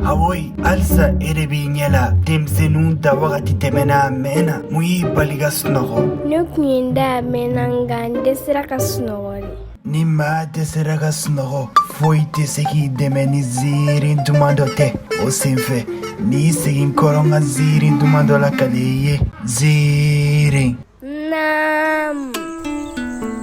Awoyi, halisa e de b'i ɲɛ la. Denmisɛnninw da wagati tɛmɛna a mɛnna. Mun y'i bali ka sunɔgɔ? Ne kun ye n da a mɛnna, nka n dɛsɛra ka sunɔgɔ de. Ni maa dɛsɛra ka sunɔgɔ, foyi tɛ se k'i dɛmɛ ni ziiri duman dɔ tɛ. O senfɛ, n'i segin kɔrɔ, n ka ziiri duman dɔ lakali i ye. Ziiri. Naamu.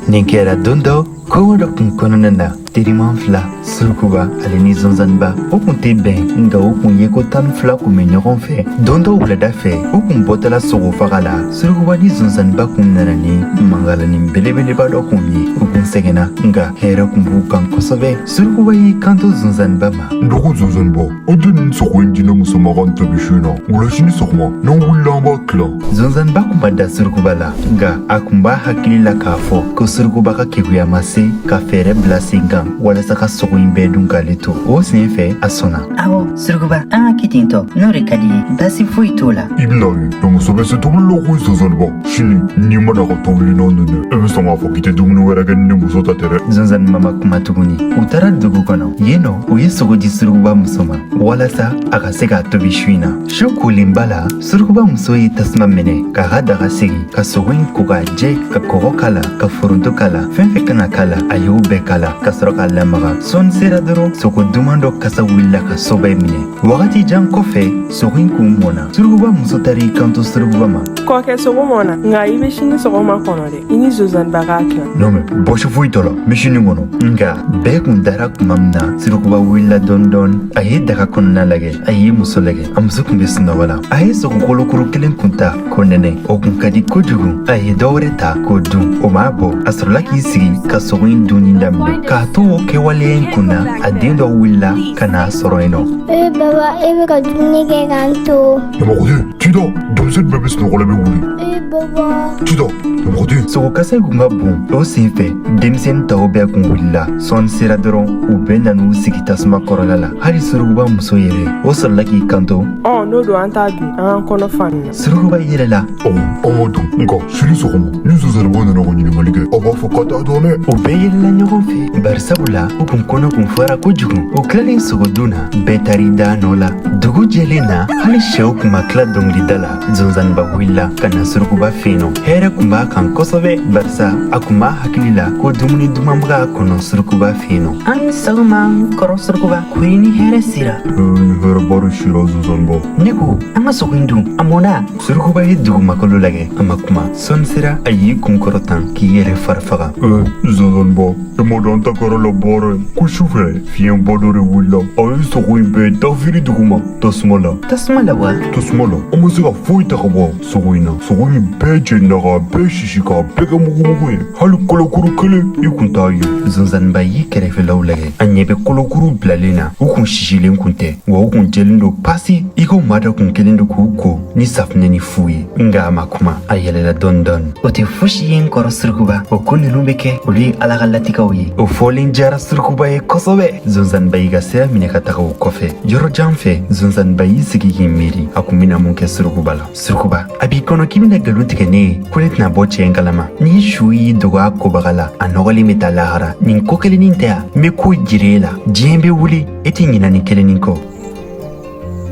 Nin kɛra don dɔ, kungo dɔ kun kɔnɔna na. Teriman fila, Surukuba ale ni Zonzaniba, u kun tɛ bɛn, nka u kun ye ko 12 kun bɛ ɲɔgɔn fɛ. Don dɔ wulada fɛ, u kun bɔtɔla sogo faga la. Surukuba ni Zonzaniba kun nana ni mangalanin belebeleba dɔ kun ye. U kun sɛgɛnna, nka hɛrɛ kun b'u kan kosɛbɛ. Surukuba y'i kanto Zonzaniba ma: N dɔgɔ Zonzaniba, an tɛ nin sogo in di ne muso ma k'a tobi su in na. O la sini sɔgɔma, n'an wulila, an b'a tilan. Zonzaniba kun ma da Surukuba la, nka a kun b'a hakili la k'a fɔ ko Surukuba ka keguya ma se ka fɛɛrɛ bila sen kan walasa ka sogo in bɛɛ dun k'ale to. O sen fɛ, a sɔnna. Awɔ Surukuba, an ka kɛ ten tɔ, n'o de ka di ye, baasi foyi t'o la. I bɛna ye, ne muso bɛ se tobili la koyi. Zonzaniba, sini n'i ma na ka tobili n'a nɛnɛ, e bɛ sɔn k'a fɔ k'i tɛ dumuni wɛrɛ kɛ ni ne muso ta tɛ dɛ. Zonzaniba ma kuma tuguni. U taara dugu kɔnɔ. Yen nɔ, u ye sogo di Surukuba muso ma walasa a ka se k'a tobi su in na. Su kolenba la, Surukuba muso ye tasuma minɛ k'a ka daga sigi, ka sogo in ko k'a jɛ, ka kɔgɔ k'a la, ka foronto k'a la, fɛn fɛn kan ka k'a la, a y'o bɛɛ k'a la, ka sɔrɔ k'a lamaga. Sɔɔni sera dɔrɔn, sogo duman dɔ kasa wulila ka so bɛɛ minɛ. Wagati jan kɔfɛ, sogo in kun mɔna. Surukuba muso taara i kanto Surukuba ma: Kɔkɛ, sogo mɔna, nka i bɛ sini sɔgɔma kɔnɔ dɛ, i ni Zonzaniba k'a tilan. Non mais, bɔsi foyi t'o la, n bɛ sini kɔnɔ. Nka bɛɛ kun dara tuma min na, Surukuba wulila dɔɔni dɔɔni. A ye daga kɔnɔna lajɛ, a ye muso lajɛ, a muso kun bɛ sunɔgɔ la. A ye sogokolokuru kelen kun ta k'o nɛnɛ, o kun ka di kojugu. A ye dɔ wɛrɛ ta k'o dun, o m'a bɔ. A sɔrɔla k'i sigi ka sogo in dunni daminɛ. K'a to o kɛwale in kun na, a den dɔ wulila ka n'a sɔrɔ yen nɔ. Ee baba, e bɛ ka dumuni kɛ k'an to. Ɲamakɔden, t'i da. Denmisɛnnin bɛɛ bɛ sunɔgɔ la, bɛ wuli. Ee baba. T'i da, ɲamakɔden. Sogokasa kun ka bon. O sen fɛ, denmisɛnnin tɔw bɛɛ kun wulila. Sɔɔni sera dɔrɔn, u bɛɛ nan'u sigi tasuma kɔrɔla la. Hali Surukuba muso yɛrɛ, o sɔrɔla k'i kanto: Ɔ, n'o don, an t'a dun, an k'an kɔnɔ fa nin na. Surukuba yɛlɛla. Awɔ, an b'o dun, nka sini sɔgɔma, ni Zonzaniba nana ka ɲininkali kɛ, aw b'a fɔ k'a t'a dɔn dɛ. U bɛɛ yɛlɛla ɲɔgɔn fɛ, barisabula u kun kɔnɔ kun fara kojugu. U tilalen sogodun na, bɛɛ taar'i da nɔ la. Dugu jɛlen na, hali sɛw kun ma tila dɔnkilida la, Zonzaniba wulila ka na Surukuba fɛ yen nɔ. Hɛrɛ kun b'a kan kosɛbɛ, barisa a kun b'a hakili la ko dumuni duman b'a kɔnɔ Surukuba fɛ yen nɔ. An ni sɔgɔma, kɔrɔ Surukuba. Kori ni hɛrɛ sira? Ee, ni hɛrɛ ba de sira, Zonzaniba. Ne ko an ka sogo in dun, a mɔna. Surukuba ye dugumakolo lajɛ, a ma kuma. Sɔɔni sera, a y'i kun kɔrɔtan k'i yɛrɛ fari faga. Ee Zonzaniba, e m'a dɔn an ta kɛra la baara ye ko su fɛ, fiɲɛba dɔ de wulila, a ye sogo in bɛɛ dafiri duguma tasuma la. Tasuma la wa? Tasuma la. An ma se ka foyi ta ka bɔ sogo in na. Sogo in bɛɛ jenina k'a bɛɛ sisi, k'a bɛɛ kɛ mugumugu ye. Hali kolokuru kelen, i kun t'a ye. Zonzaniba y'i kɛrɛfɛlaw lajɛ. A ɲɛ bɛ kolokuru bilalen na. U kun sisilen kun tɛ wa, u kun jɛlen don pasi, i ko maa dɔ kun kelen don k'u ko ni safunɛ ni fu ye. Nka a ma kuma, a yɛlɛla dɔɔni dɔɔni. O tɛ fosi ye n kɔrɔ Surukuba, o ko ninnu bɛ kɛ, olu ye Ala ka latigɛw ye. O fɔlen diyara Surukuba ye kosɛbɛ. Zonzaniba y'i ka sira minɛ ka taga o kɔfɛ. Yɔrɔ jan fɛ, Zonzaniba y'i sigi k'i miiri a kun bɛna mun kɛ Surukuba la. Surukuba, a b'i kɔnɔ k'i bɛna nkalon tigɛ ne ye ko ne tɛna bɔ cɛ in kalama. N'i su y'i dogo a kobaga la, a nɔgɔlen bɛ taa lahara. Nin ko kelennin tɛ yan, n bɛ ko jira e la, diɲɛ bɛ wuli, e tɛ ɲinɛ nin kelennin kɔ.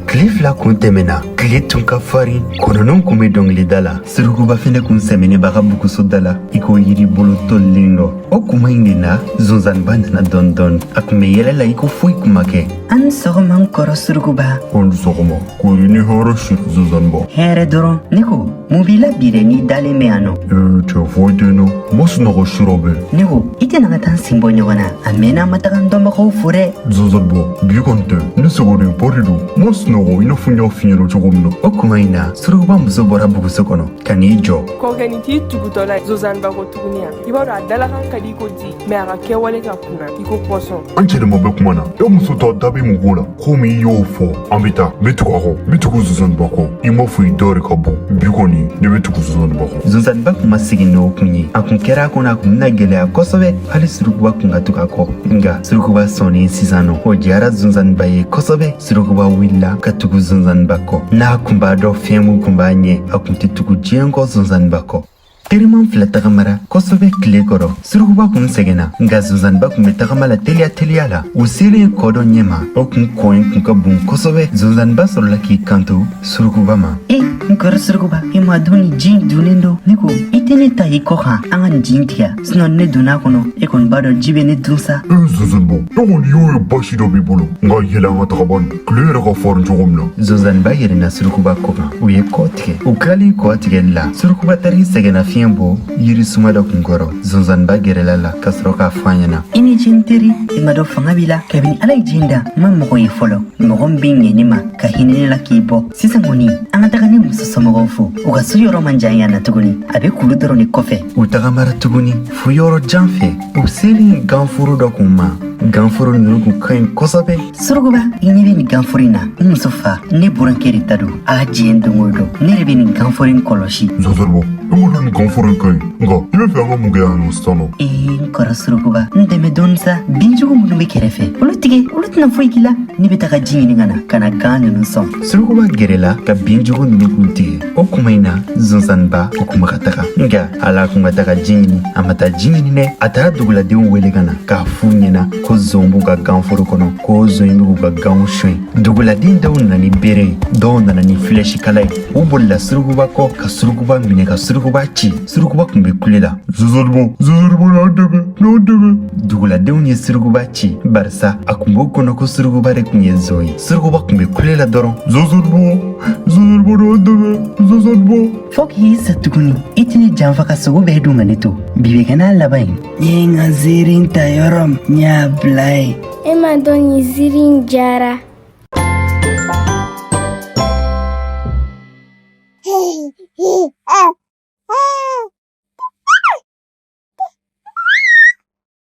Tile 2 kun tɛmɛna. Tile tun ka farin, kɔnɔninw kun bɛ dɔnkilida la. Surukuba fɛnɛ kun sɛmɛnen b'a ka buguso da la i ko yiri bolo tolilen dɔ. O kuma in de na, Zonzaniba nana dɔɔni dɔɔni. A kun bɛ yɛlɛ la i ko foyi kun ma kɛ. An ni sɔgɔma, n kɔrɔ Surukuba. An ni sɔgɔma. Kori ni hɛrɛ sira, Zonzaniba? Hɛrɛ dɔrɔn. Ne ko, mun b'i la bi dɛ, n'i dalen bɛ yan nɔ? Ee cɛ, foyi tɛ n na, n ma sunɔgɔ sura bɛɛ. Ne ko, i tɛna ka taa n sen bɔ ɲɔgɔn na, a mɛnna an ma taga n dɔnbagaw fo dɛ. Zonzaniba, bi kɔni tɛ, ne sɛgɛnnen ba de don. N ma sunɔgɔ i n'a fɔ n y'a f'i ɲɛna cogo min na. O kuma in na, Surukuba muso bɔra buguso kɔnɔ ka n'i jɔ. Kɔkɛ, nin t'i tugutɔla ye Zonzaniba kɔ tuguni yan. I b'a dɔn, a dalakan ka di ko di, mais a ka kɛwale ka kunna i ko pɔsɔn. An cɛ de ma bɛ kuma na. E muso ta da bɛ mun ko la? Komi i y'o fɔ, an bɛ taa. N bɛ tugu a kɔ, n bɛ tugu Zonzaniba kɔ. I m'a fɔ i da de ka bon. Bi kɔni, ne bɛ tugu Zonzaniba kɔ. Zonzaniba kun ma segin n'o kun ye. A kun kɛra a kɔnɔ a kun bɛna gɛlɛya kosɛbɛ hali Surukuba kun ka tugu a kɔ. Nka Surukuba sɔnnen sisan nɔ, o diyara Zonzaniba ye kosɛbɛ. Surukuba wulila ka tugu Zonzaniba kɔ. N'a kun b'a dɔn fɛn mun kun b'a ɲɛ, a kun tɛ tugu diɲɛ kɔ Zonzaniba kɔ. Teriman fila tagamara kosɛbɛ tile kɔrɔ. Surukuba kun sɛgɛnna, nka zonzanniba kun bɛ tagama la teliya teliya la. U selen kɔ dɔ ɲɛma, o kun kɔ in kun ka bon kosɛbɛ. Zonzanniba sɔrɔla k'i kanto surukuba ma: E, n kɔrɔ surukuba, i ma dɔn nin ji in dunnen don. Ne ko i tɛ ne ta i kɔ kan, an ka nin ji in tigɛ, sinɔn ne donna kɔnɔ, e kɔni b'a dɔn ji bɛ ne dun sa. E zonzanniba, e kɔni y'o ye, basi dɔ b'i bolo, nka yɛlɛ, an ka taga bani, tile yɛrɛ ka farin cogo min na. Zonzanniba yɛlɛnna surukuba kɔ kan, u ye kɔ tigɛ. U tilalen kɔ tigɛli la, surukuba taar'i sɛgɛnnafiɲɛ bɔ yiri suma dɔ kun kɔrɔ. Zonzanniba gɛrɛla la ka sɔrɔ k'a fɔ a ɲɛna: I ni ce, n teri. I ma dɔn fanga b'i la. Kabini Ala ye diɲɛ da, n ma mɔgɔ ye fɔlɔ, mɔgɔ min bɛ ɲɛ ne ma ka hinɛ ne la k'i bɔ. Sisan kɔni, an ka taga ne muso somɔgɔw fo. U ka so yɔrɔ man jan yan na tuguni, a bɛ kulu dɔrɔn de kɔfɛ. U tagamara tuguni fo yɔrɔ jan fɛ. U selen ganforo dɔ kun ma, ganforo ninnu kun ka ɲi kosɛbɛ. Surukuba, i ɲɛ bɛ nin ganforo in na, n muso fa, ne burankɛ de ta don. A diɲɛ don o don, ne de bɛ nin ganforo in kɔlɔsi. Zonzanniba, e ma dɔn nin ganforo in ka ɲi, nka i bɛ fɛ an ka mun kɛ yan nɔ sisan nɔ? Ee, n kɔrɔ surukuba, n dɛmɛ dɔɔni sa. Binjugu minnu bɛ kɛrɛfɛ, olu tigɛ, olu tɛna foyi k'i la. Ne bɛ taga ji ɲini ka na, ka na gan ninnu sɔn. Surukuba gɛrɛla ka binjugu ninnu kun tigɛ. O kuma in na, zonzanniba o kun bɛ ka taga, nka ala kun ka taga ji ɲini, a ma taa ji ɲini dɛ. A taara duguladenw wele ka na k'a f'u ɲɛna ko zon b'u ka ganforo kɔnɔ, ko zon in b'u ka ganw suɲɛ. Duguladen dɔw nana ni bere ye, dɔw nana ni filɛsikala ye. U bolila surukuba kɔ ka surukuba minɛ, ka surukuba ci. Surukuba kun bɛ kule la: Zonzanniba, zonzanniba, n'an dɛmɛ, n'an dɛmɛ. Duguladenw ye surukuba ci barisa a kun b'o kɔnɔ ko surukuba de kun ye zon ye. Surukuba kun bɛ kule la dɔrɔn: Zonzanniba, zonzanniba, n'an dɛmɛ, zonzanniba. Fo k'i sa tuguni, i tɛna janfa ka sogo bɛɛ dun ka ne to. Bi bɛ kɛ n'a laban ye. N ye n ka ziiri ta yɔrɔ min, n y'a bila yen. E ma dɔn nin ziiri in jara.